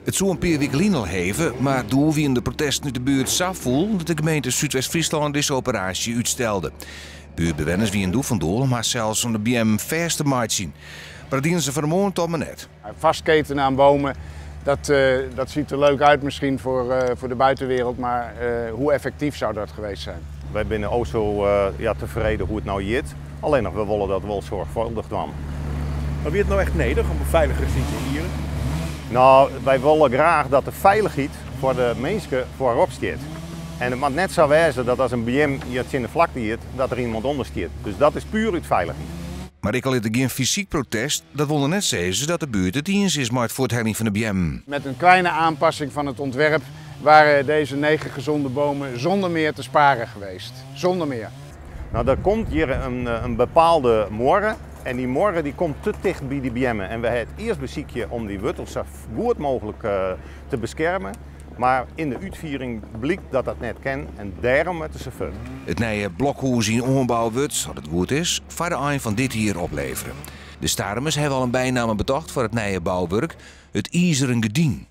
It soe in pear wiken lyn al heve, mar doe wiene de protesten út de buert sa fûl dat de gemeente Súdwest-Fryslân dizze operaasje útstelde. Buertbewenners wiene doe fan doel om harsels oan de beammen fêst te meitsjen, mar dat diene se fan 'e moarn toch mar net. Vastketenen aan bomen, dat, dat ziet er leuk uit misschien voor de buitenwereld, maar hoe effectief zou dat geweest zijn? Wy binne o sa ja, tefreden hoe't it no giet. Allinnich we wolle dat wol soarchfâldich dwaan. Mar wie it no echt nedich om befeiligers yn te hieren? No, wy wolle graach dat de feilichheid foar de minsken foarop stiet. En it moat net sa wêze dat as in beam hjir tsjin de flakte giet, dat der iemand ûnder stiet. Dus dat is puer út feilichheid. Mar ek al is der gjin fysyk protest, dat wol noch net sizze dat de buert it iens is mei it fuortheljen fan de beammen. Met een kleine aanpassing van het ontwerp waren deze negen gezonde bomen zonder meer te sparen geweest. Zonder meer. No, der komt hjir in bepaalde muorre en dy muorre dy komt te ticht by dy beammen. En we ha it earst besykje om dy wurtels sa goed mooglik te beskermen. Mar yn de útfiering blykt dat dat net kin en dêrom moatte se fuort. It nije blokhûs yn oanbou wurdt, as it goed is, foar de ein fan dit jier oplevere. De Starumers hawwe al in bynamme betocht foar it nije bouwurk, it Izeren Gerdyn.